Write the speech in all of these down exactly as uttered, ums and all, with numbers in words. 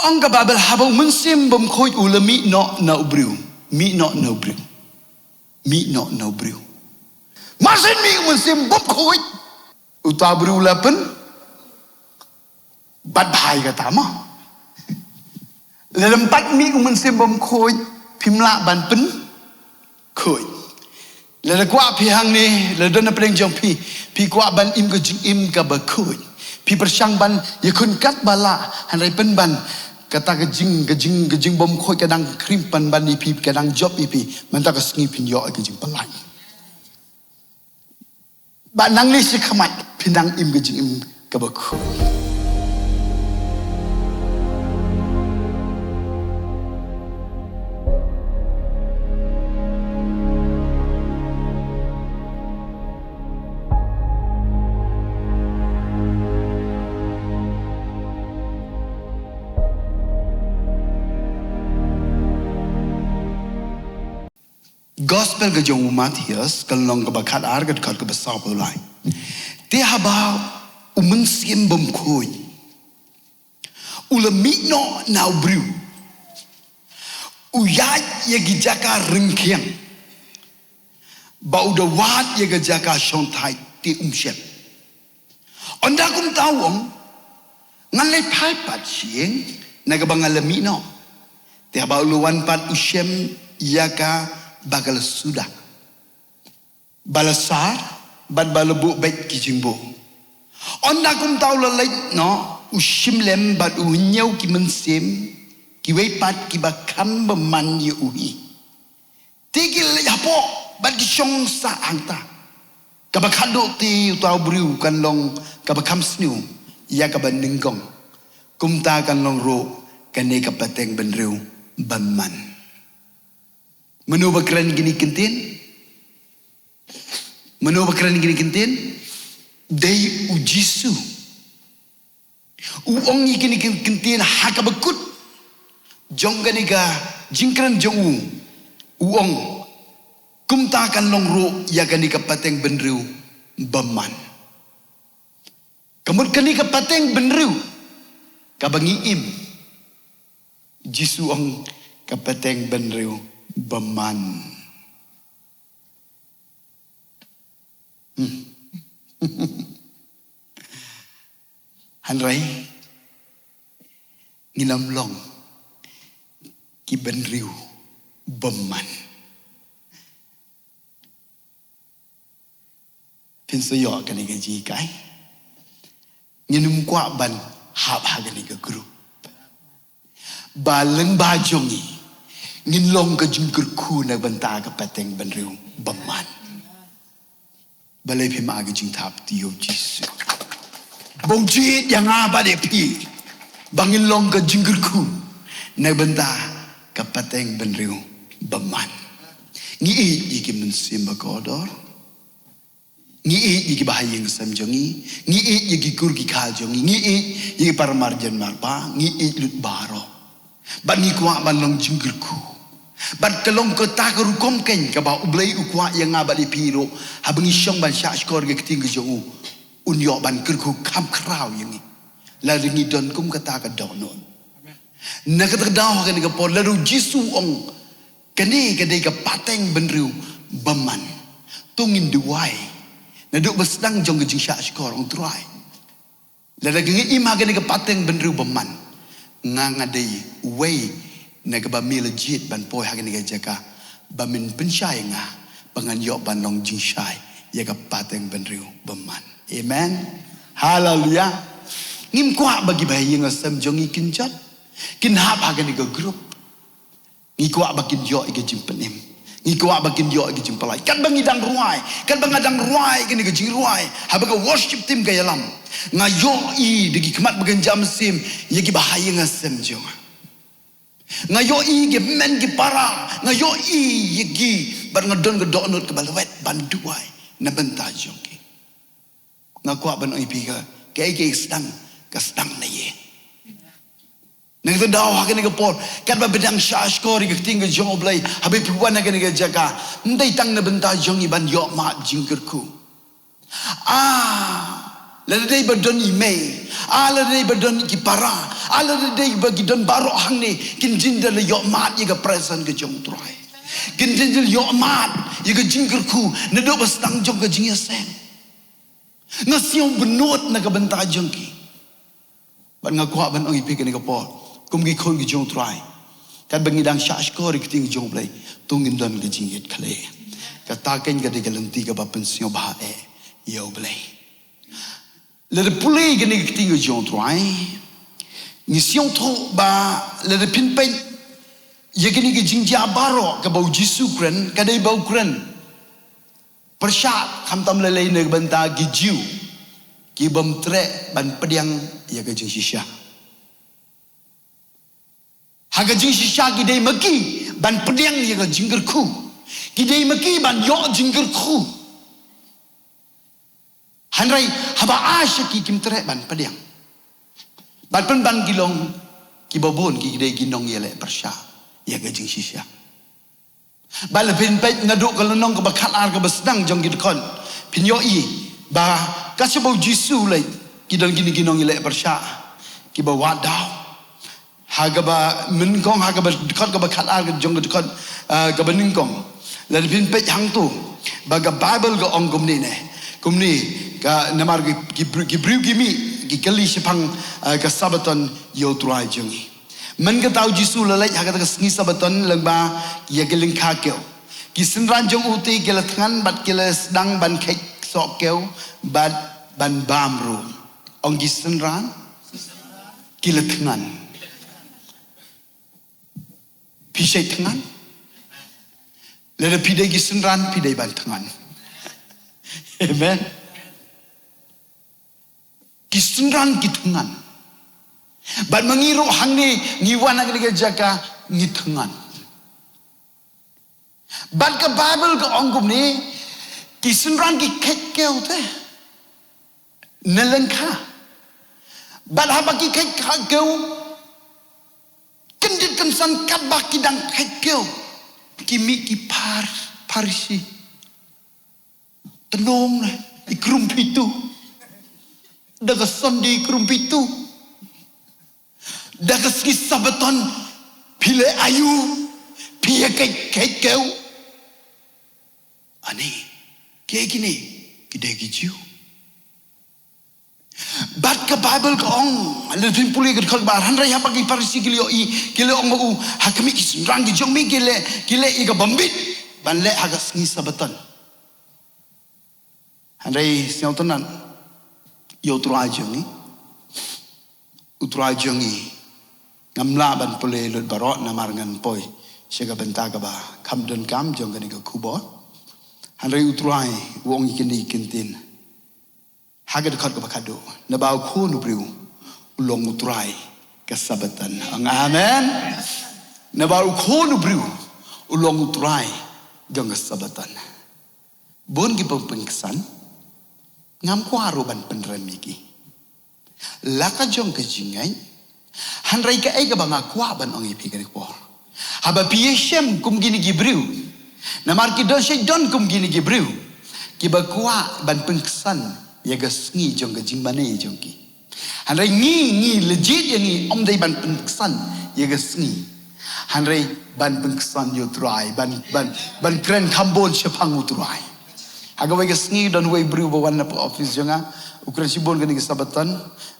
Ong ka Baibl, haba u Mynsiem Bymkhuid u la mih noh na u briew. Mih noh na u briew. Mih noh na u briew. Mar shen mih u Mynsiem Bymkhuid, uta u briew u la pyn bat bha ïa kata mo. Lada ym pat mih u Mynsiem Bymkhuid, phim lah ban pynkhuid. Lada kwah phi hangne, lada don na pdeng jong phi, phi kwah ban im ka jingim kaba khuid, phi pyrshang ban ïakhun katba lah, hynrei pynban kata ka jing, ka jing, ka jingbymkhuid ka dang krim pynban ïa phi, ka dang jop ïa phi, mynta ka sngi phin ïoh ïa ka jingpyllait. Ba nangne shakhmat phin dang im ka jingim kaba khuid. Gospel ka jong u Mathaios, ka lynnong kaba khatar, ka dkhot kaba sawphew lai. Te haba u Mynsiem Bymkhuid u la mih noh na u briew, u ïaid ïa ki jaka ryngkhiang, ba u da wad ïa ka jaka shongthait, te um shym. Ynda kumta u ong, ngan leit phai pat sha ïing na kaba nga la mih noh. Te haba u la wan pat, u shem ïa kaba ka la suda, ba la sar bad ba la buh beit ki jingbuh. Ynda kumta u la leit noh, u shim lem bad u hynñiew ki mynsiem kiwei pat kiba kham bymman ïa u hi. Te ki leit hapoh bad ki shong sah hangta. Kaba khatduh te uta u briew kan long kaba kham sniew ïa kaba nyngkong. Kumta kan long ruh kane ka pateng bynriew bymman. Mano ba kren kine ki ktien? Mano ba kren kine ki ktien? Dei u Jisu. U ong ïa kine ki ktien ha kaba kut jong kane ka jingkren jong u. U ong, kumta kan long ruh ïa kane ka pateng bynriew bymman. Ka mut kane ka pateng bynriew kaba ngi im, Jisu ong ka pateng bynriew bymman. Hmm. Hynrei ngin ym long ki bynriew bymman. Phin sa ïoh kane ka jinghikai. Ngin ym kwah ban hap ha kane ka group. Ba lyngba jong ngi ngin long ka jingkyrkhu na bynta ka pateng bynriew bymman. Balei phim ai ka jingthap te ïa u Jisu? Ba u jied ïa nga bad ïa phi ba ngin long ka jingkyrkhu na bynta ka pateng bynriew bymman. Ngi ïeit ïa ki mynsiem ba kordor. Ngi ïeit ïa ki bahaïing sem jong ngi. Ngi ïeit ïa ki kur ki kha jong ngi. Ngi ïeit ïa ki para marjan marpa. Ngi ïeit lut baroh. Bad ngi kwah ban long jingkyrkhu. Bad ka long kata ka rukom keiñ kaba U Blei u kwah ïa nga bad ïa phi ruh. Haba ngi shong ban shah shkor ïa ka ktien ka jong u, un ïoh ban kyrkhu kham khraw ïa ngi. Lada ngi don kum kata ka dohnud. Na kata ka daw ha kane ka por, lada u Jisu u ong, kane ka dei ka pateng bynriew bymman, to ngin duwai. Naduh ba sdang jong ka jingshah shkor, ong Trai, lada ka ngi im ha kane ka pateng bynriew bymman, nga nga dei uwei na kaba me la jied ban poi ha kane ka jaka ba men pynshai ïa nga ba ngan ïoh ban long jingshai ïa ka pateng bynriew bymman. Amen. Haleluya. Ngim kwah ba ki bahaïing sem jong ngi kin jot, kin hap ha kane ka group. Ngi kwah ba kin ïoh ïa ka jingpynim. Ngi kwah ba kin ïoh ïa ka jingpyllait. Katba ngi dang rwai, katba nga dang rwai kane ka jingrwai, haba ka worship team ka ïalam, nga ïohi da ki khmat ba kynja mynsiem ïa ki bahaïing sem jong nga. Nga ïohi ki hynmen ki para, nga ïohi ïa ki, bad nga don ka dohnud kaba lwet ban duwai na bynta jong ki. Nga kwah ban ong ïa phi, ka, kaei kaei ka sdang, ka sdang na ïing. Na kata ka daw ha kane ka por, katba phi dang shah shkor ïa ka ktien ka jong U Blei, haba phi wan ha kane ka jaka, ym dei tang na bynta jong ngi ban ïoh mad jingkyrkhu. Ah, Lada dei ba don i mei, ah, lada dei ba don ki para, ah, lada dei ba ki don baroh hangne, kin jin da la ïoh mad ïa ka presence ka jong U Trai. Kin jin da la ïoh mad ïa ka jingkyrkhu naduh ba sdang jong ka jingïaseng. Nga sngew bynnud na ka bynta jong ki. Bad nga kwah ban ong ïa phi kane ka por, kum ki khun ki jong U Trai, katba ngi dang shahshkor ïa ka ktien jong U Blei, to ngin don ka jingïeit khlieh. Kata keiñ ka dei ka lynti kaba pynsngewbha eh ïa U Blei. Lada pule ïa kane ka ktien ka jong U Trai, ngi sngewthuh ba lada phin peit ïa kane ka jingjia baroh kaba U Jisu u kren, ka dei ba u kren pyrshah, khamtam lei lei na ka bynta ki Jiw, ki bym treh ban pdiang ïa ka jingshisha. Ha ka jingshisha ki dei ma ki ban pdiang ïa ka jingkyrkhu. Ki dei ma ki ban ïoh jingkyrkhu. Hynrei haba ai sha ki, kim treh ban pdiang. Bad pynban ki long kiba bun ki dei ki nongïaleh pyrshah ïa ka jingshisha. Bad lada phin peit naduh ka lynnong kaba khatar kaba sdang jong ki Dkhot, phin ïohi ba ka sha ba U Jisu u leit, ki don kine ki nongïaleh pyrshah kiba wad daw. Ha kaba nyngkong, ha kaba dkhot kaba khatar jong ka dkhot, ah, kaba nyngkong. Lada phin peit hangto, ba ka Baibl ka ong kumne ne. Kumne ka, namar ki, ki briew, ki briew ki mih, ki kylli shaphang, ah, ka Sabaton ïa U Trai jong ngi. Mynta U Jisu u la leit ha kata ka sngi Sabaton lyngba ïa ki lyngkha kew. Ki synran jong u te ki la thngan bad ki la sdang ban kheit soh kew bad ban bam ruh. Ong ki synran ki la thngan. Phi shait thngan? Lada phi dei ki synran, phi dei ban thngan. Amen. Ki synran ki thngan. Bad ma ngi ruh hangne ngi wan ha kane ka jaka ngi thngan. Bad ka Baibl ka ong kumne, ki synran ki kheit kew te na lyngkha. Bad haba ki kheit kew, kyndit kynsan katba ki dang kheit kew, ki mih ki Phar-, Pharisi. Tnong ne, i krum phi tu. Da ka Sunday i krum phi tu. Da ka sngi Sabaton phi leh aïu, phi ïa kheit, kheit kew. Ani, kiei kine, ki dei ki Jiw. Bad ka Baibl ka ong, lada phin pule ka dkhot ba ar, hynrei haba ki Pharisi ki la ïohi, ki la ong ba u, ha khmih ki synran ki jong me ki leh, ki leh ïa ka bym bit ban leh ha ka sngi Sabaton. Hynrei sngewtynnat, ïa U Trai jong ngi, U Trai jong ngi, ngam lah ban pule lut baroh namar ngan poi sha ka bynta kaba kham donkam jong kane ka khubor. Hynrei U Trai u ong ïa kine ki ktien ha ka dkhot kaba khatduh, naba u Khun u briew u long U Trai ka Sabaton. Ong amen. Naba u Khun u briew u long U Trai jong ka Sabaton. Bun kiba pynksan, ngam kwah ruh ban pynrem ïa ki. La ka jong ka jingngeit, hynrei kaei kaba nga kwah ban ong ïa phi kane ka por, haba phi ïashem kum kine ki briew, namar ki don shait don kum kine ki briew kiba kwah ban pynksan ïa ka sngi jong ka jingmane jong ki. Hynrei ngi, ngi leh jied ïa ngi, ym dei ban pynksan ïa ka sngi. Hynrei ban pynksan ïa U Trai, ban, ban, ban kren kham bun shaphang U Trai. Ha kawei ka sngi don uwei u briew ba wan na office jong nga, u kren shibun kane ka Sabaton,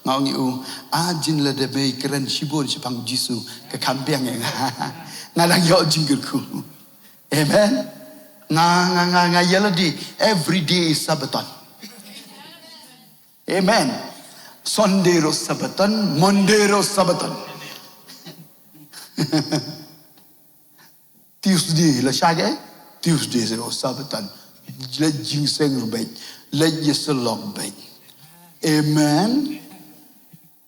nga ong ïa u, ah, jin lada me kren shibun shaphang U Jisu, ka kham biang ïa nga. Nga dang ïoh jingkyrkhu. Amen. Nga, nga, nga, nga ïa lade, every day is Sabaton. Amen. Sunday ruh Sabaton, Monday ruh Sabaton. Tuesday la shah kaei? Tuesday ruh Sabaton. Leit jingseng ruh beit, leit ïasyllok beit. Amen.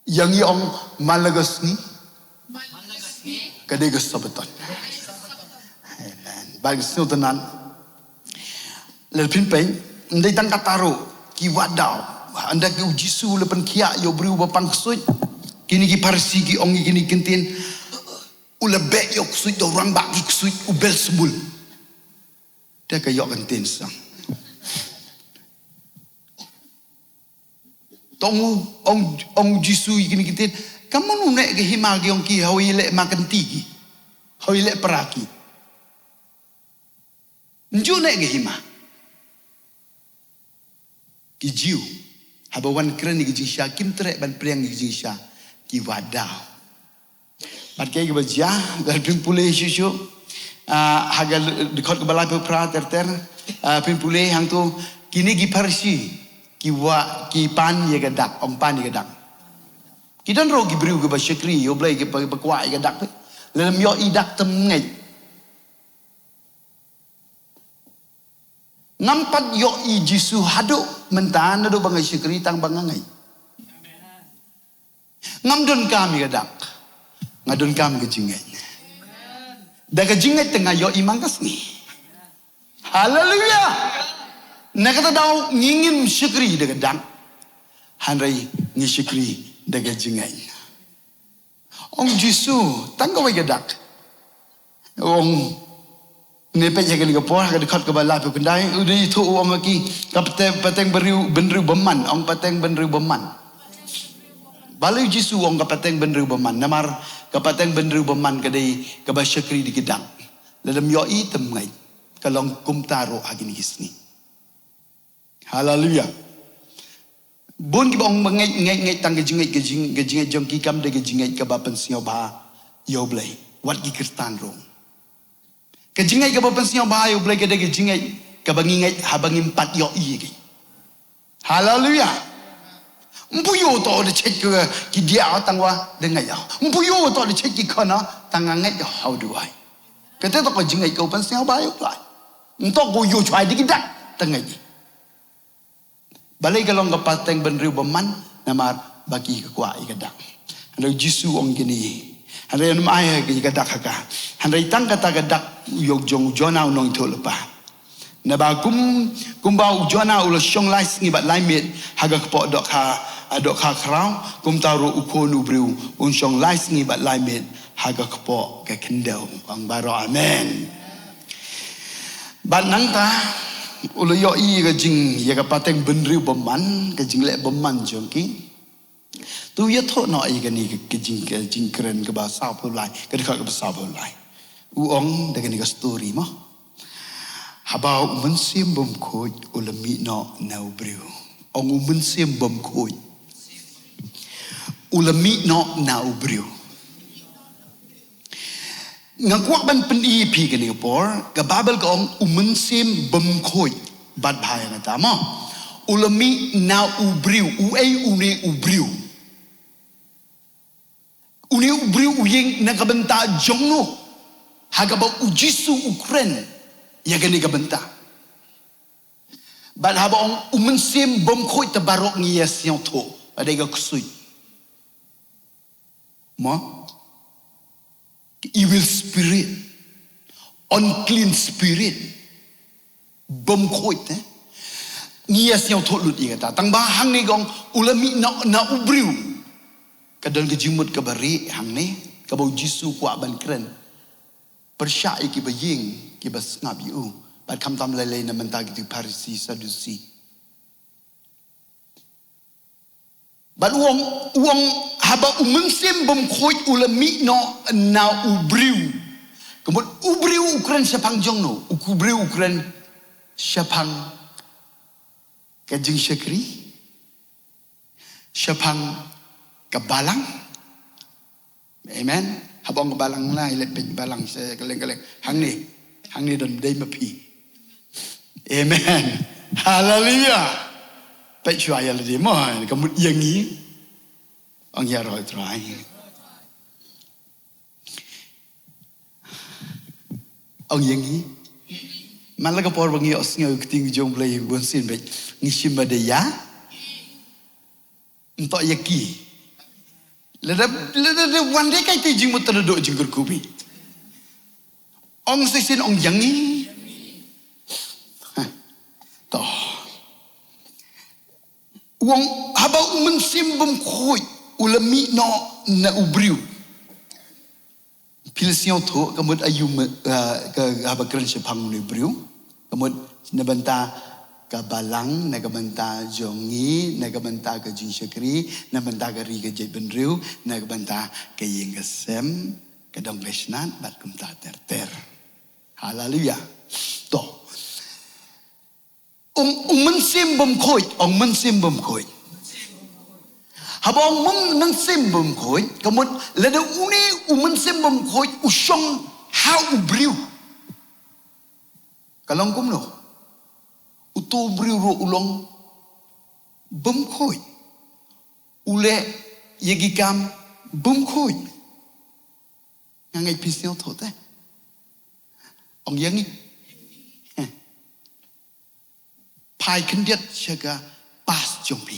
Ïa ngi ong man la ka sngi ka dei ka Sabaton. Amen. Ba ka sngewtynnat. Lada phin peit, ym dei tang katta ruh, ki wad daw. Ynda ki, U Jisu u la pynkhiah ïa u briew ba pang ksuid, kine ki Pharisi ki ong ïa kine ki ktien, u la beh ïa u ksuid da u rangbah ki ksuid, u Belsebul. Te ka ïoh ka ktien sang. To ong, ong, ong Jisu ïa kine ki thied, "Ka mano ne ka hima ki ong ki, hawei leh ma kynti ki, hawei leh pra ki. Nju ne ka hima." Ki Jiw, haba wan kren ïa ki jingshisha, kim treh ban pdiang ïa ki jingshisha, ki wad daw. Bad kaei kaba jia, lada phin pule shuh shuh, ah, ha ka dkhot kaba laiphew phra ter ter, ah, phin pule hangto, kine ki Pharisi, ki wa, ki pan ïa ka dak, ong pan ïa ka dak. Ki don ruh ki briew kiba shakri ïa U Blei, kiba, kiba kwah ïa ka dak, lada ym ïohi dak te ym ngeit. Ngam pat ïohi Jisu haduh mynta naduh ba nga shakri tang ba nga ngeit. Ngam donkam ïa ka dak. Nga donkam ka jingngeit. Da ka jingngeit te nga ïohi man ka sngi. Haleluya. Na kata daw ngi ngim shakri da ka dak. Hynrei ngi shakri da ka jingngeit. Ong Jisu, tang kawei ka dak. Ong, ne peit ïa kane ka por, ha ka dkhot kaba laiphew khyndai, u dei ïathuh u ong ha ki, ka pateng, pateng bynriew, bynriew bymman, ong pateng bynriew bymman. Balei Jisu ong ka pateng bynriew bymman, namar ka pateng bynriew bymman ka dei kaba shakri da ki dak. Lada ym ïohi te ym ngeit, ka long kumta ruh ha kine ki sngi. Haleluya. Bun kiba ong ba ngeit, ngeit, ngeit tang ka jingngeit, ka jing, ka jingngeit jong ki kam dei ka jingngeit kaba pynsngewbha ïa U Blei. Wat ki Khristan ruh. Ka jingngeit kaba pynsngewbha ïa U Blei ka dei ka jingngeit kaba ngi ngeit haba ngim pat ïohi ïa ki. Haleluya. Ym poi ïoh to da chet ki, ki diah tang wa da ngeit ïa. Ym poi ïoh to da chet ki khana tang nga ngeit ïa, how do I? Kata to ka jingngeit kaba pynsngewbha ïa U Blei. Ym to ko ïoh chwai da ki dak te ngeit. Balei ka long ka pateng bynriew bymman, namar ba ki kwah ïa ka dak. Hynrei Jisu ong kine. Hynrei ym ai ïa ka dak ha ka. Hynrei tang kata ka dak u ïoh jong u Jona u nongïathuhlypa. Naba kum, kumba u Jona u la shong lai sngi bad lai miet ha ka kpoh dohkha, dohkha khraw, kumta ruh u Khun u briew un shong lai sngi bad lai miet ha ka kpoh ka khyndew. Ong baroh amen. Bad nangta u la ïohi ïa ka jing, ïa ka pateng bynriew bymman, ka jingleh bymman jong ki. To ïathuh noh ïa kane ka, ka jing, ka jingkren kaba sawphew lai, ka dkhot kaba sawphew lai. U ong da kane ka story mo. Haba u Mynsiem Bymkhuid u la mih noh na u briew. Ong u Mynsiem Bymkhuid u la mih noh na u briew. Nga kwah ban pyni ïa phi kane ka por, ka Baibl ka ong u Mynsiem Bymkhuid. Bad bha ïa kata mo. U la mih na u briew, uei une u briew? Une u briew u ïeng na ka bynta jong no? Ha kaba u Jisu u kren ïa kane ka bynta. Bad haba ong u Mynsiem Bymkhuid te baroh ngi ïa sngewthuh, ka dei ka ksuid. Mo? Evil spirit. Unclean spirit. Bymkhuid, eh? Ngi ïa sngewthuh lut ïa kata. Tang ba hangne ka ong u la mih na, na u briew. Ka don ka jingmut kaba rieh hangne, kaba u Jisu kwah ban kren. Pyrshah ïa kiba ïeng, kiba sngap ïa u. Bad khamtam lei lei na bynta kito ki Pharisi, Sadusi. Bad u ong, u ong haba u Mynsiem Bymkhuid u la mih noh na u briew. Ka mut u briew u kren shaphang jong no, u briew u kren shaphang ka jingshakri, shaphang ka balang. Amen. Haba ong ka balang na, ïa leh peit balang sha kylleng kylleng. Hangne. Hangne don dei ma phi. Amen. Haleluya. Peit shuwa ïa lade mo, ka mut ïa ngi. Ong ïaroh Trai. Ong ïa ngi. Man la ka por ba ngi ïohsngew ïa ka ktien jong U Blei bun sien beit, ngi shim ba dei ïa. Nto ïa ki. Lada, lada, lada wan dei kai te jingmut, te da duh jingkyrkhu beit. Ong shisien ong ïa ngi. Hah. To. U ong haba u Mynsiem Bymkhuid u la mih noh na u briew. Phi la sngewthuh, ka mut aïu me-, ah, ka, haba kren shaphang une u briew. Ka mut na bynta ka balang, na ka bynta jong ngi, na ka bynta ka jingshakri, na ka bynta ka ri ka jaitbynriew, na ka bynta ka ïing ka sem, ka dong ka snat, bad kumta ter ter. Haleluya. To. Ong, ong mynsiem bymkhuid, ong mynsiem bymkhuid. Haba ong myn-, mynsiem bymkhuid, ka mut lada une u mynsiem bymkhuid u shong ha u briew, ka long kumno? Uto u briew ruh u long bymkhuid. U leh ïa ki kam bymkhuid. Nga ngeit phi sngewthuh te. Ong ïa ngi. Phai khyndiat sha ka past jong phi.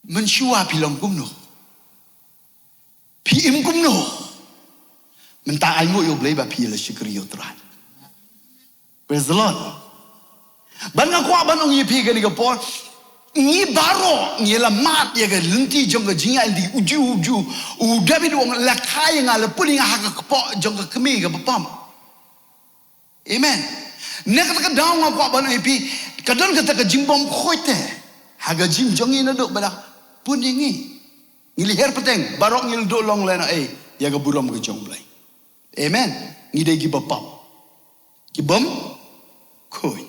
Mynshuwa phi long kumno? Phi im kumno? Mynta ai nguh ïa U Blei ba phi la shakri ïa U Trai. Praise the Lord. Ban nga kwah ban ong ïa phi kane ka por, ngi baroh ngi la mad ïa ka lynti jong ka jingïaid lynti, u ju, u ju, u David u ong, la kha ïa nga, la pun ïa nga ha ka kpoh jong ka kmie kaba pop. Amen. Na kata ka daw nga kwah ban ong ïa phi, ka don kata ka jingbymkhuid te ha ka jingim jong ngi naduh ba la pun ïa ngi. Ngi la hiar pateng, baroh ngi la duh long lehnohei ïa ka burom ka jong U Blei. Amen. Ngi dei kiba pop, ki bymkhuid.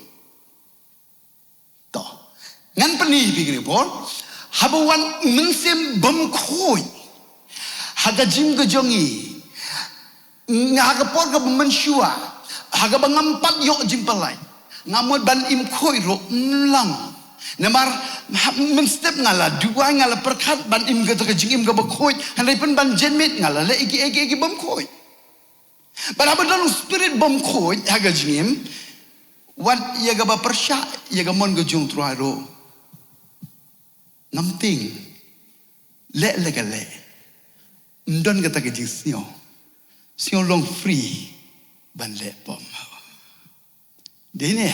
To. Ngan pyni ïa phi kane ka por. Haba wan u mynsiem bymkhuid ha ka jingim ka jong ngi, nga ha ka por kaba mynshuwa, ha kaba ngam pat ïoh jingpyllait, nga mut ban im khuid ruh ym long. Namar ha, mynstep nga la duwai, nga la pyrkhat ban im kata ka jingim kaba khuid, hynrei pynban janmiet nga la leh ïa ki, ïa ki, ïa ki bymkhuid. Bad haba don u spirit bymkhuid ha ka jingim, wat ïa kaba pyrshah ïa ka mon ka jong U Trai ruh, ngam tieng, leh leh ka leh, ym don kata ka jingsngew, sngew long free ban leh bymman. Dei ne?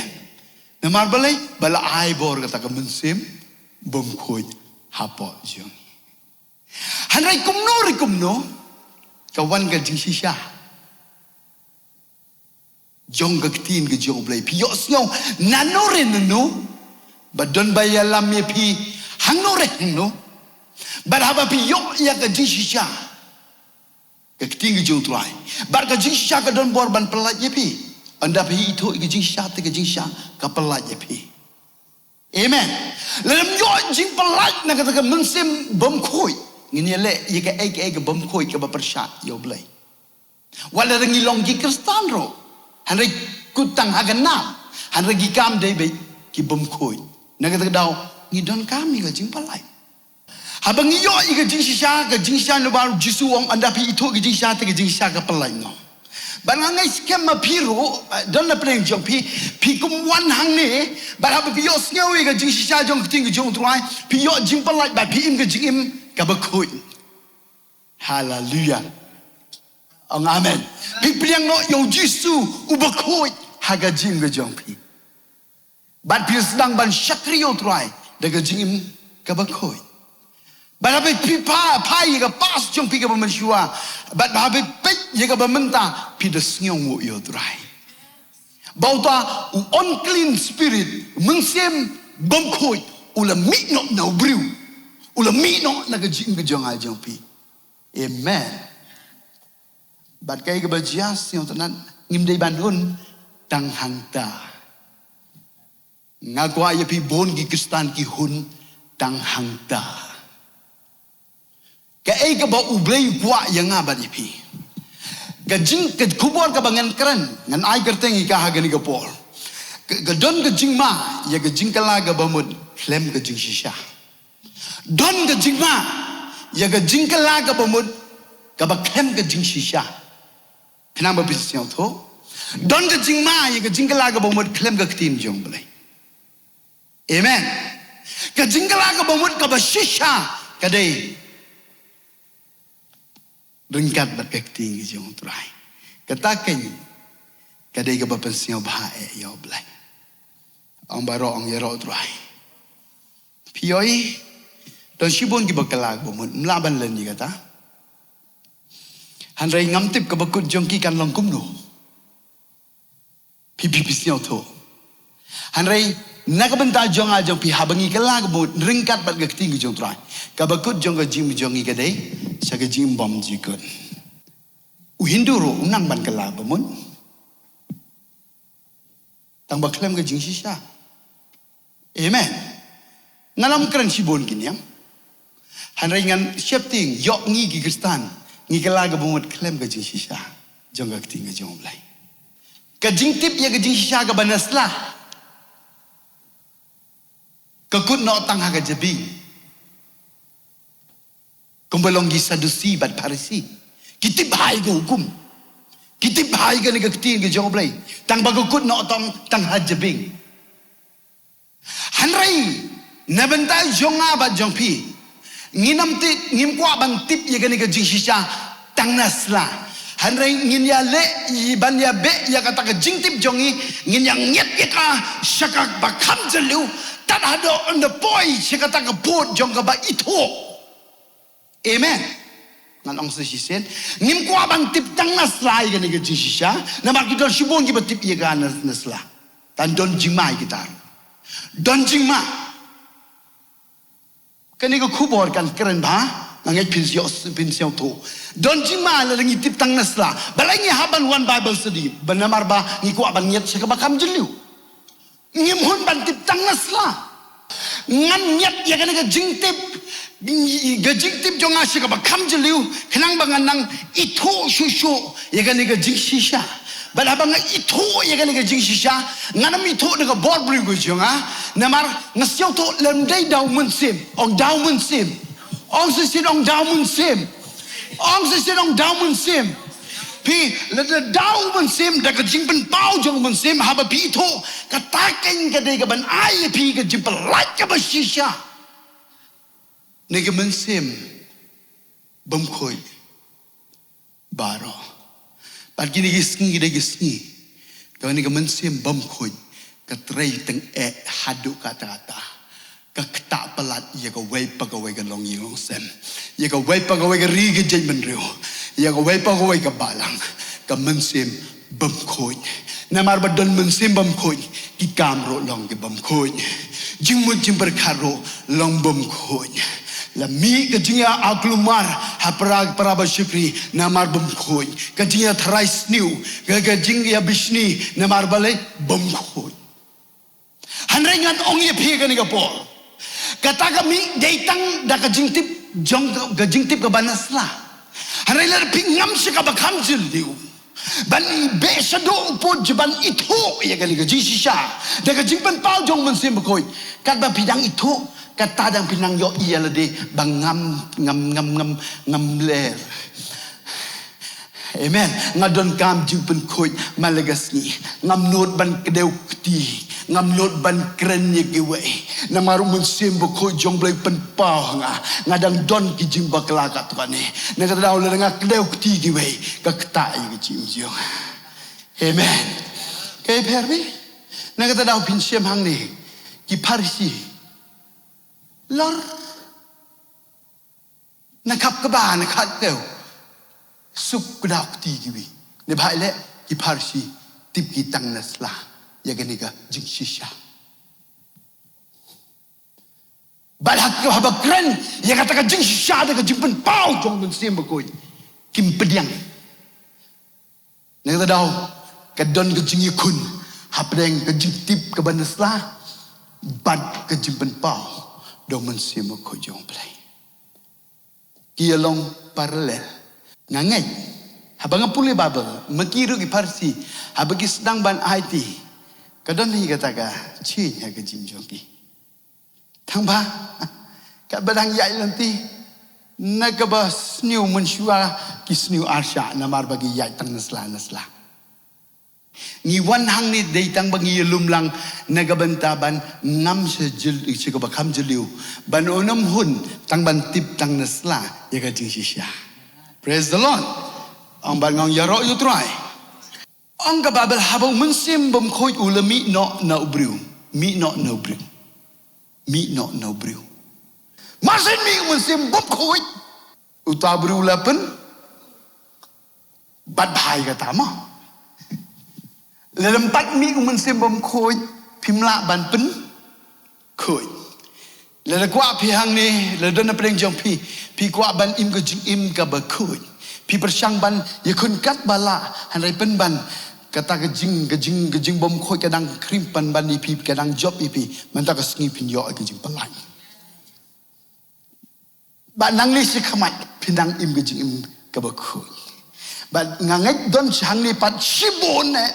Namar balei? Ba la ai bor kata ka mynsiem bymkhuid hapoh jong ngi. Hynrei kumno re kumno, ka wan ka jingshisha jong ka ktien ka jong U Blei. Phi ïohsngew nano re nano, ba don ba ïalam ïa phi hangno re hangno. Bad haba phi ïoh ïa ka jingshisha, ka ktien ka jong U Trai, bad ka jingshisha ka don bor ban pyllait ïa phi. Ynda phi ithuh ïa ka jingshisha, te ka jingshisha ka pyllait ïa phi. Amen. Lada ym ïoh jingpyllait na kata ka mynsiem bymkhuid, ngin ïaleh ïa kaei kaei ka bymkhuid kaba pyrshah ïa U Blei. Wat lada ngi long ki Khristan ruh, hynrei kut tang ha ka nam, hynrei ki kam dei beit ki bymkhuid. Na kata ka daw ngi donkam ïa ka jingpyllait. Haba ngi ïoh ïa ka jingshisha, ka jingshisha, namar U Jisu u ong, ynda phi ithuh ka jingshisha, te ka jingshisha ka pyllait noh. Bad nga ngeit skhem ma phi ruh, eh, don na pdeng jong phi, phi kum wan hangne, bad haba phi ïohsngew ïa ka jingshisha jong ka ktien ka jong U Trai, phi ïoh jingpyllait bad phi im ka jingim kaba khuid. Haleluya. Ong amen. Phi pdiang noh ïa U Jisu uba khuid ha ka jingim ka jong phi. Bad phi sdang ban shakri ïa U Trai da ka jingim kaba khuid. Bad haba phi pha, pha ïa ka past jong phi kaba mynshuwa, bad haba phi peit ïa kaba mynta, phi da sngewnguh ïa U Trai. Ba uta u unclean spirit, mynsiem bymkhuid, u la mih noh na u briew, u la mih noh na ka jingim ka jong nga jong phi. Amen. Bad kaei kaba jia, sngewtynnat, ngim dei ban hun tang hangta. Nga kwah ïa phi bun ki Khristan ki hun tang hangta. Kaei kaba U Blei u kwah ïa nga bad ïa phi, ka jing, ka khubor kaba ngan kren, ngan ai kyrteng ïa ka ha kane ka por. Ka, ka don ka jingma ïa ka jingkylla kaba mut khlem ka jingshisha. Don ka jingma ïa ka jingkylla kaba mut kaba khlem ka jingshisha. Khnang ba phin sngewthuh. Don ka jingma ïa ka jingkylla kaba mut khlem ka ktien jong U Blei. Amen. Ka jingkylla kaba mut kaba shisha ka dei ryngkat bad ka ktien ka jong U Trai. Kata keiñ ka dei kaba pynsngewbha eh ïa U Blei. Ong baroh, ong ïaroh U Trai. Phi ïohi, don shibun kiba kylla kaba mut, ym lah ban len ïa kata. Hynrei ngam tip kaba kut jong ki kan long kumno. Phi, phi, phi sngewthuh. Hynrei na ka bynta jong nga jong phi, haba ngi kylla ka bamut ryngkat bad ka ktien ka jong U Trai, ka bakut jong ka jingim jong ngi ka dei sa ka jingbymjukut. U Hindu ruh u nang ban kylla ka bamut, tang ba khlem ka jingshisha. Amen. Nga lam kren shibun ki niam. Hynrei ngan sheptieng ïoh ngi ki Khristan, ngi kylla ka bamut khlem ka jingshisha jong ka ktien ka jong U Blei. Ka jingtip ïa ka jingshisha kaba na sla. Ka kut noh tang ha ka jabieng. Kumba long ki Sadusi bad Pharisi. Ki tip bha ïa ka hukum. Ki tip bha ïa kane ka ktien ka jong U Blei. Tang ba ka kut noh tang, tang ha jabieng. Hynrei na bynta jong nga bad jong phi, ngin ym tip, ngim kwah ban tip ïa kane ka jingshisha tang na sla. Hynrei ngin ïa leh, i ban ïa beh ïa kata ka jingtip jong ngi, ngin ïa ngiat ïa ka sha kaba kham jylliew, tad haduh yn da poi sha kata ka pud jong kaba ithuh. Amen. Ngan ong sa shisien, ngim kwah ban tip tang na sla ïa kane ka jingshisha, namar ki don shibun kiba tip ïa ka na, na sla. Tang don jingma ïa kita. Don jingma. Kane ka khubor kan kren bha, nga ngeit phin sngewthuh, phin sngewthuh. Don jingma lada ngi tip tang na sla. Balei ngi hap ban wan Bible study? Ba namar ba ngi kwah ban ngiat sha kaba kham jylliew. Ngim hun ban tip tang na sla. Ngan ngiat ïa kane ka jingtip, ka jingtip jong nga sha kaba kham jylliew, khnang ba ngan nang ithuh shuh shuh ïa kane ka jingshisha. Bad haba nga ithuh ïa kane ka jingshisha, ngan ym ithuh da ka bor briew ka jong nga, namar nga sngewthuh lem dei da U Mynsiem, ong da U Mynsiem. Ong shisien ong da U Mynsiem. Ong shisien ong da U Mynsiem. Phi, lada da U Mynsiem, da ka jingpynpaw jong U Mynsiem, haba phi ithuh, kata keiñ ka dei kaban ai ïa phi ka jingpyllait kaba shisha. Na ka mynsiem bymkhuid baroh. Bad kine ki sngi ki dei ki sngi kaba kane ka mynsiem bymkhuid ka trei tyngeh haduh katta katta. Ka ktah palat ïa kawei pa kawei ka longïing longsem, ïa kawei pa kawei ka ri ka jaitbynriew, ïa kawei pa kawei ka balang. Ka mynsiem bymkhuid. Namar ba don mynsiem bymkhuid, ki kam ruh long ki bymkhuid. Jingmut jingpyrkhat ruh long bymkhuid. La mih ka jingïa aklumar ha para, para ba shakri namar bymkhuid. Ka jingïa tharai sniew, ka, ka jingïa bishni namar balei? Bymkhuid. Hynrei ngan ong ïa phi kane ka por, kata ka mih dei tang da ka jingtip jong ka, ka jingtip kaba na sla. Hynrei lada phi ngam sha kaba kham jylliew ban beh shaduh u pud jong ban ithuh ïa kane ka jingshisha da ka jingpynpaw jong U Mynsiem Bakhuid, katba phi dang ithuh, kata dang phi nang ïohi ïa lade ba ngam, ngam, ngam, ngam, ngam ler. Amen. Nga donkam jingpynkhuid man la ka sngi. Ngam nud ban kdew kti. Ngam nud ban kren ïa kiwei. Namar U Mynsiem Bakhuid jong U Blei u pynpaw ha nga. Nga dang don ki jingbakla katto katne. Na kata daw lada nga kdew kti kiwei, ka ktah ïa ka jingim jong nga. Amen. Kaei pher phi? Na kata daw phin shem hangne, ki Pharisi lor na khap kaba, na khat kew, suk kdew kti kiwei. Neibhah leh ki Pharisi tip ki tang na sla ïa kane ka jingshisha. Bad ha ka, haba kren ïa kata ka jingshisha da ka jingpynpaw jong U Mynsiem Bakhuid, kim pdiang. Na kata daw ka don ka jingïakhun hapdeng ka jingtip kaba na sla bad ka jingpynpaw da U Mynsiem Bakhuid jong U Blei. Ki ïa long parallel. Nga ngeit haba nga pule Bible, ma ki ruh ki Pharisi, haba ki sdang ban aiti, ka don hi kata ka change ha ka jingim jong ki. Tang ba katba dang ïaid lynti, na kaba sniew mynshuwa ki sniew arshah namar ba ki ïaid tang na sla na sla. Ngi wan hangne dei tang ba ngi ïalum lang na ka bynta ban ngam sha jyl, sha kaba kham jylliew, ban ym hun tang ban tip tang na sla ïa ka jingshisha. Praise the Lord. Ong ban ngong ïaroh ïa U Trai. Ong ka Baibl, haba U Mynsiem Bakhuid u la mih noh na u briew. Mih noh na u briew. Mih noh na u briew. Marsien mih U Mynsiem Bakhuid, uta u briew la pynbat bha ïa kata mo. Lada ym pat mih U Mynsiem Bakhuid, Phim lah ban pynkhuid. Lada kwah phi hangne, lada don na pdeng jong phi, phi kwah ban im ka jingim kaba khuid. Phi pyrshang ban ïakhun katba lah, hynrei pynban kata ka jing, ka jing, ka jingbymkhuid ka dang krim pynban ïa phi, ka dang jop ïa phi. Mynta ka sngi phin ïoh ka jingpyllait. Bad nangne shakhmat phin nang im ka jingim kaba khuid. Bad nga ngeit don sha hangne pat shibun eh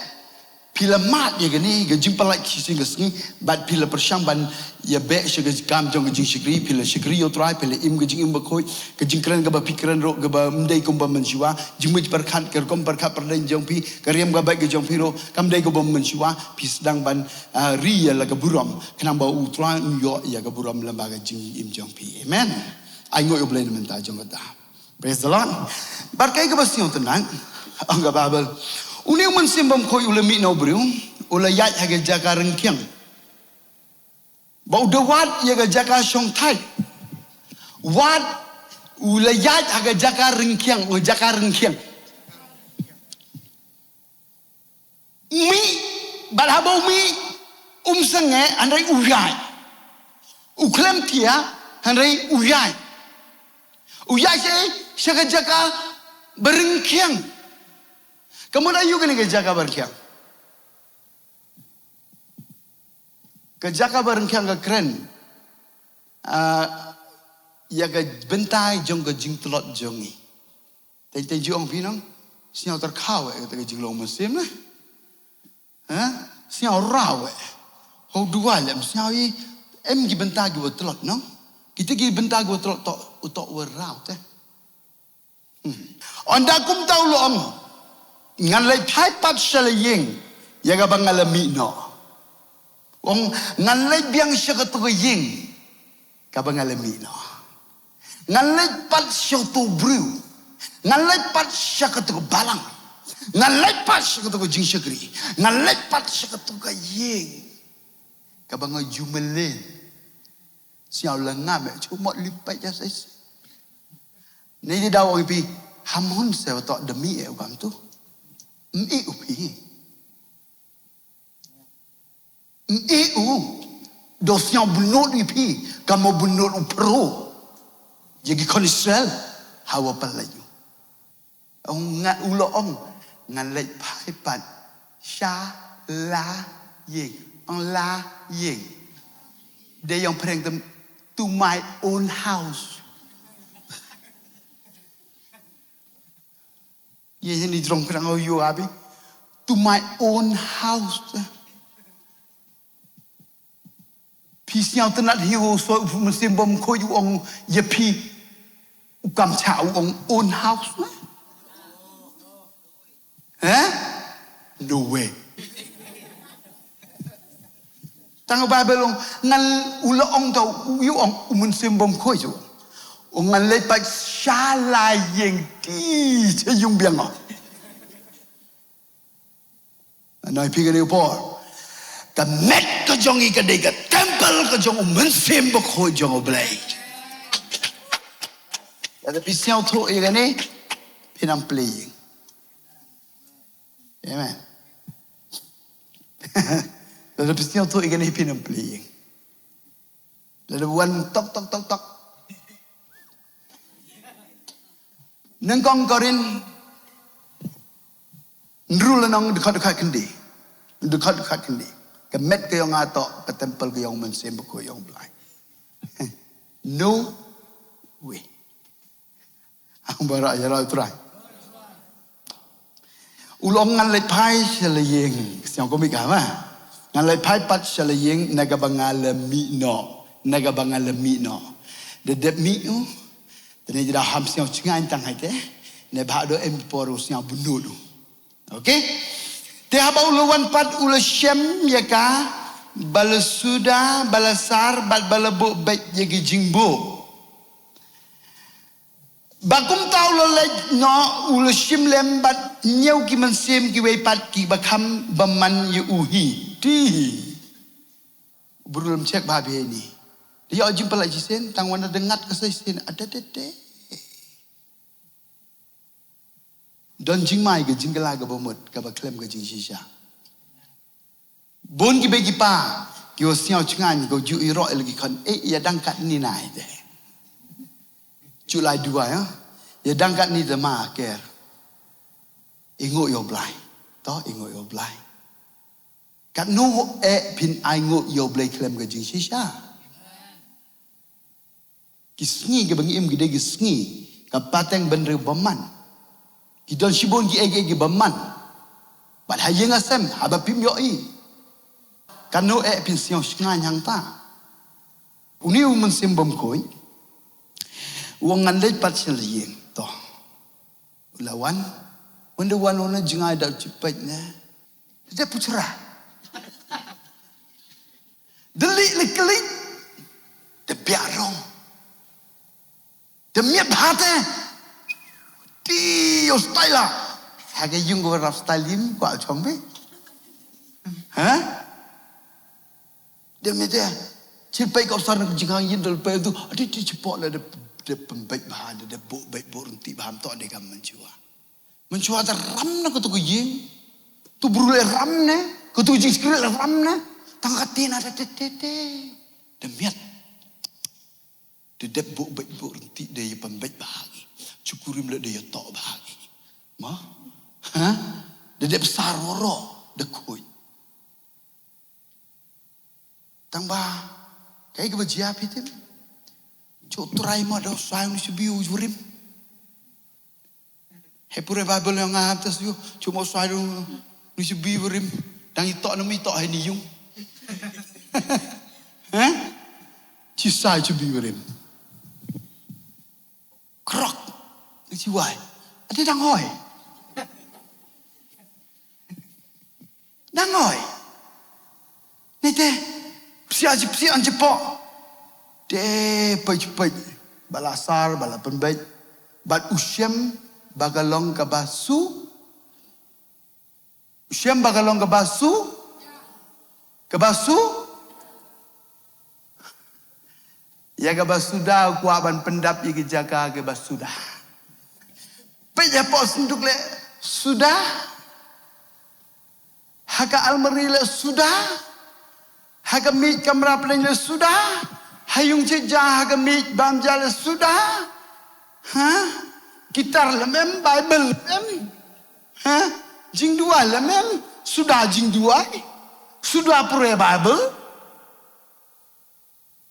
phi la mad ïa kane ka jingpyllait shisien ka sngi, bad phi la pyrshang ban ïa beh sha ka kam jong ka jingshakri, phi la shakri ïa U Trai, phi la im ka jingim bakhuid, ka jingkren kaba phi kren ruh kaba ym dei kumba mynshuwa, jingmut pyrkhat, ka rukom pyrkhat pyrden jong phi, ka riam ka beit ka jong phi ruh kam dei kumba mynshuwa, phi sdang ban ah, ri ïa la ka burom, khnang ba U Trai un ïoh ïa ka burom lyngba ka jingim jong phi. Amen. Ai nguh ïa U Blei na bynta jong kata. Praise the Lord. Bad kaei kaba sngewtynnat, ong ka Baibl, une u mynsiem bymkhuid u la mih na u briew, u la ïaid ha ka jaka ryngkiang. Ba u da wad ïa ka jaka shongthait. Wad, u la ïaid ha ka jaka ryngkiang, u jaka ryngkiang. Mih, bad haba u mih, um sangeh, hynrei u ïaid. U khlem thiah, hynrei u ïaid. U ïaid sha, sha ka jaka ba ryngkiang. Ka mut aïu kane ka jaka ba ryngkiang? Ka jaka ba ryngkiang ka kren, ah, ïa ka bynta jong ka jingtlot jong ngi. Teng teng ju ong phi nong, sñiaw tyrkhaw eh, kata ka jinglong mynsiem na. Ha? Sñiaw raw eh. Ho duwai lem sñiaw i, em ki bynta ki wa tlot nong. Kita ki bynta ki wa tlot tok, u tok wa raw te. Hmm. Ynda kumta u la ong, ngan leit phai pat sha la ïing, ïa kaba nga la mih noh. Ong, ngan leit biang sha katu ka ïing, kaba nga la mih noh. Ngan leit pat sha utu u briew. Ngan leit pat sha katu ka balang. Ngan leit pat sha katu ka jingshakri. Ngan leit pat sha katu ka ïing, kaba nga ju mlien. Sñiaw la ngam eh, chumot li peit ja sai. Ni di daw ong ïa phi, hamon se wa tok demi eh u kam tu. Ym i u phi. Ym i u, do sñiaw bunut ïa phi, kamo bunut u pro. Ïa ki khon Israel, hawa pynlait u. Ong nga u la ong, ngan leit phai pat sha la ïing. Ong la ïing. Dei yong phreng tam, to my own house. Ye ni jrong krang o yo abi. To my own house. Phi sñiaw tynnat hi u soi u mynsiem bymkhuid u ong ïa phi. U kam cha u ong own house na. Eh? No way. Tang Bible ong, ngan u la ong tau, u ïa ong u mynsiem bymkhuid u. U ngan leit pat sha la ïing ti cha yung biang o. Ngan ong ïa phi kane u por. Ka met ka jong i ka dei ka temple ka jong u mynsiem bymkhuid jong u Blei. Lada phi sñiawthuh ïa kane, phin nang plie ïing. Amen. Lada phi sñiawthuh ïa kane phin nang plie ïing. Lada wan tok, tok, tok, tok. Nyngkong Korinth hynriew lynnong dkhot dkhot khyndai. Dkhot dkhot khyndai. Ka met ka yong nga toh ka temple ka yong u mynsiem bakhuid yong u Blei. No way. Ang baroh ïa la u Trai. U la ong ngan leit phai sha la ïing. Sñiaw kumne ka ma. Ngan leit phai pat sha la ïing na kaba nga la mih noh. Na kaba nga la mih noh. Da dep mih u. Te ne jada ham sñiaw jngai tang haite. Ne ba do em por u sñiaw bunut u. Okay? Te haba u la wan pat u la shem ïa ka ba la suda, ba la sar, bad ba la buh beit ïa ki jingbuh. Ba kumta u la leit noh u la shim lem bad hynñiew ki mynsiem kiwei pat kiba kham bymman ïa u hi. Te hi. U briew lem check ba bha hi ni. Te ïa u jingpyllait shisien, tang wan da ngat ka sa shisien. Adadade. Don jingmai ka jingkylla kaba mut, kaba khlem ka jingshisha. Bun ki bei ki pa, ki wa sñiaw chngaiñ, ko ju i ro el ki khon, eh, ya dang kat ni nai de. Ju lai dua ya. Ya dang kat ni de ma ker. Ingo yo blai. To, ingo yo blai. Kat nu eh phin ai ngo yo blai klem ka jing shisha. Ki sngi ki ba ngi im ki dei ki sngi ka pateng bynriew bymman. Ki don shibun ki ei ki ei ki bymman. Bad ha ïing ha sem haba phim ïohi. Kano eh phin sñiaw shngaiñ hangta. Uni u mynsiem bymkhuid. U ong ngan leit pat sha la ïing. To. U la wan. Wanda wan wan jngai da u chipet ne. Da puchra. Da li li klik. Da biak rong. Da miet bha te. Ti yo style la. Ha ka yung ko rap style lim ko al chong be. Ha? Da miet te. Chil pai ko sar na jingang yin dal pai tu. Adi ti chipok la da da pembek bha da da bu bek bu renti bha to de kam menchua. Menchua da ram na ko tu ko yin. Tu bru le ram ne. Ko tu jing skri le ram ne. Tang ka te na da te te te. Da miet. Da dep bok bek bok renti da ya pembek bahagi. Chukurim le da ya tok bahagi. Ma? Ha? Da dep saroro da khuid. Tang ba kai ka ba jia pitim. Chuk trai ma da sai nu sibi u jurim. He pure Bible yang ngam tas yu, cuma sai dong ni si bi berim, dang itok nemu itok hai ni yung. Heh? Ci sai ci bi berim. Krok. Ni ci wai. Ati dang hoi. Dang hoi. Ni te, psiah ji psiah an jepok. Te peit peit. Ba la sar, ba la pynbeit. Bad u shem ba ka long kaba su. U shem ba ka long kaba su. Kaba su. Ïa kaba suda u kwah ban pyndap ïa ki jaka kaba suda. Peit ïa pok senduk le suda. Ha ka almari le suda. Ha ka miej kamra pdeng le suda. Ha yung che ja ha ka miej bam ja le suda. Ha? Kitab lem em, Bible lem em. Ha? Jingduwai lem em, suda jingduwai. Suda pure Bible.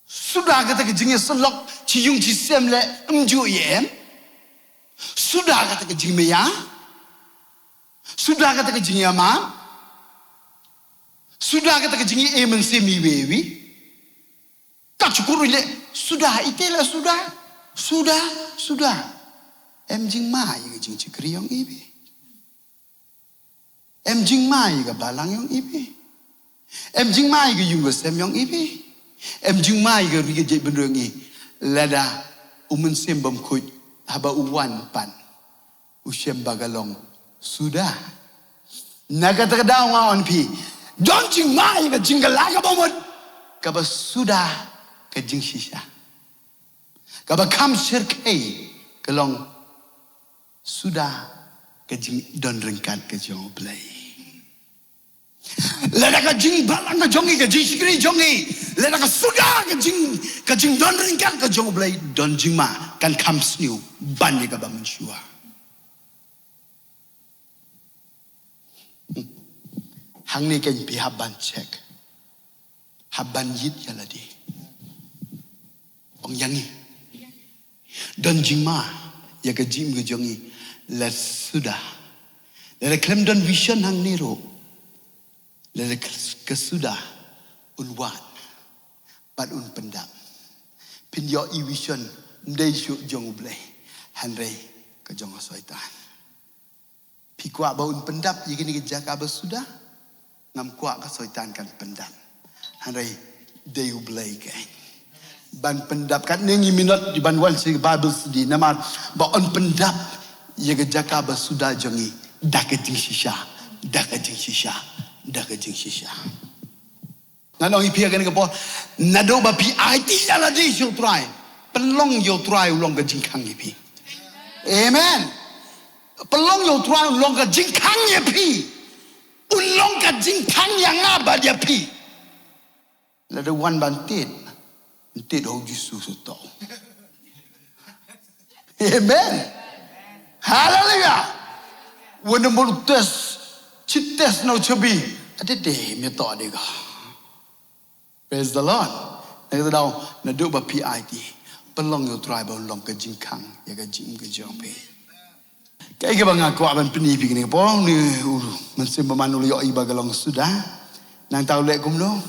Suda kata ka jingïasyllok, chi yung chi sem le, em ju ïa em. Suda kata ka jingmaya. Suda kata ka jingïamap. Suda kata ka jingïa mynsiem iwi iwi. Ka chukur le, suda ite le suda. Suda, suda. Em jingma ïa ka jingchikri yong iwi. Em jingma ïa ka balang yong iwi. Em jingma ïa ka yung ka sem yong iwi. Em jingma ïa ka ri ka jait bynriew yong i. Lada u mynsiem bymkhuid haba u wan pan. U shem ba ka long suda. Na kata ka daw nga ong phi. Don jingma ïa ka jingkylla kaba mut. Kaba suda ka jingshisha. Kaba kham shyrkhei ka long suda ka jingdon ryngkat ka jong U Blei. Lada ka jingbalang ka jong i, ka jingshakri jong i, lada ka suda ka jing, ka jingdon ryngkat ka jong U Blei, don jingma kan kham sniew ban ïa kaba mynshuwa. Hangne kan phi hap ban check. Hap ban yit ïa lade. Ong ïa ngi. Don jingma ïa ka jingim ka jong i la suda. La la khlem don vision hangne ruh. La la ka suda un wan. Bad un pyndap. Phin ïoh i vision ym dei shuh jong U Blei. Hynrei ka jong ka Soitan. Phi kwah ba un pyndap ïa kine ki jaka ba suda? Ngam kwah ka Soitan kan pyndap. Hynrei dei U Blei kein ban pyndap. Katne ngi minot di ban wan sha Bible study namar ba un pyndap ïa ka jaka ba suda jong i da ka jingshisha, da ka jingshisha, da ka jingshisha. Ngan ong ïa phi ha kane ka por, naduh ba phi aiti ïa lade sha U Trai, pynlong ïa U Trai u long ka jingkhang ïa phi. Amen. Pynlong ïa U Trai u long ka jingkhang ïa phi. Un long ka jingkhang ïa nga bad ïa phi. Lada wan ban tied, tied ha u Jisu shuh. Amen. Haleluya. Wan da mul test, chi test na u chabi. Ade de me to de ga. Praise the Lord. Na kata daw, naduh ba phi aiti, pynlong ïa u Trai ba un long ka jingkhang ïa ka jingim ka jong phi. Kaei kaba nga kwah ban pyni phi kane ka por, une u mynsiem bymman u la ïohi ba ka long suda. Nangta u leh kumno?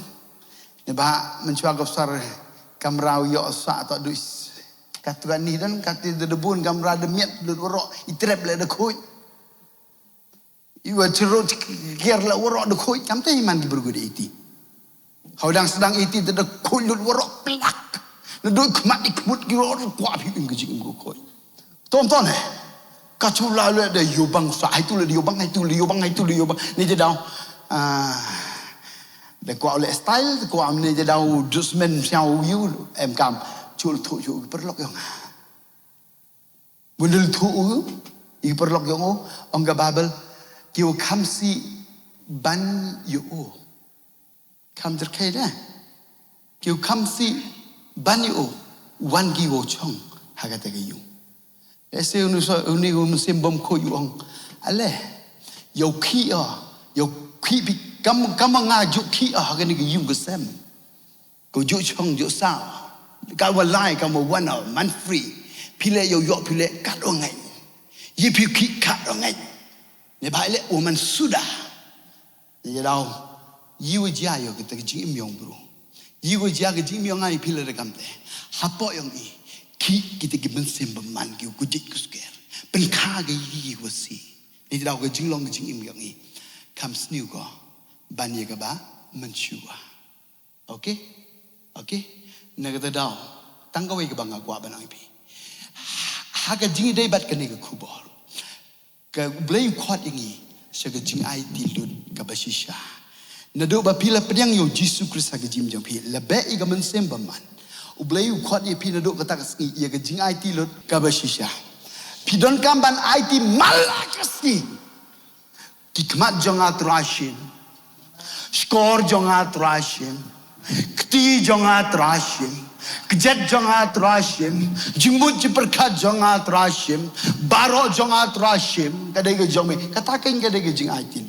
Naba mynshuwa ka bsar kamra u ïoh sah to duh. Katto katne don, katto de bun kamra de miet lut waroh, i trep leh da khuid. Iwa chiro kier leh waroh da khuid, kam te i man ki briew da iti. Haba dang sdang iti te da khuid lut waroh plak. Naduh khmat i khmut ki waroh kwah phi im ka jingim ka khuid. Tom tom eh. Ka chu la leh da ïoh bang sa, hai tu leh da ïoh bang, hai tu leh ïoh bang, hai tu leh ïoh bang. Ni te daw. Ah, da kwah leh style, da kwah ni te daw dusmen siaw ïu, em kam. Chul thu ïu paralok ïong. Bun da leh thu u, i paralok ïong u, ong ka Bible, ki u kham sih ban ïa u. Kham jyrkhei da. Ki u kham sih ban ïa u, wan ki u chong, ha kata ka ïung. Ese uni so, uni u mynsiem bym khuid u ong. Ale, ïa u khih ïa, ïa u khih phi, kam, kam nga ju khih ïa, ha kane ka ïung ka sem. Ko ju chong ju sa. Ka wa lai ka wa wan man free. Phi leh ïoh ïoh phi leh kat ong ngai. Yi phi ki kat ong ngai. Ne ba leh wa man suda. Ne daw. Yi wa jia ïoh kita ka jingim ïong bro. Yi wa jia ka jingim ïong ngai phi leh da kam te. Hapoh ïong i. Ki kita ki mynsiem bymman ki ku jik ku sker. Pynkha ka yi wa si. Ne daw ka jinglong ka jingim ïong i. Kam sniew ko. Ban ïa ka ba mynshuwa. Okay? Okay? Na kata daw, tang kawei kaba nga kwah ban ong ïa phi. Ha ka jingïadei bad kane ka khubor. Ka U Blei u khot ïa ngi sha ka jingaiti lut kaba shisha. Naduh ba phi la pdiang ïa u Jisu Khrist ha ka jingim jong phi, la beh ïa ka mynsiem bymman. U Blei u khot ïa phi naduh kata ka sngi ïa ka jingaiti lut kaba shisha. Phi donkam ban aiti man la ka sngi. Ki khmat jong nga Trai shim. Shkor jong nga Trai shim. Kti jong nga Trai shim. Kjat jong nga Trai shim. Jingmut jingpyrkhat jong nga Trai shim. Baroh jong nga Trai shim. Ka dei ka jong me. Kata ka dei ka jingaiti.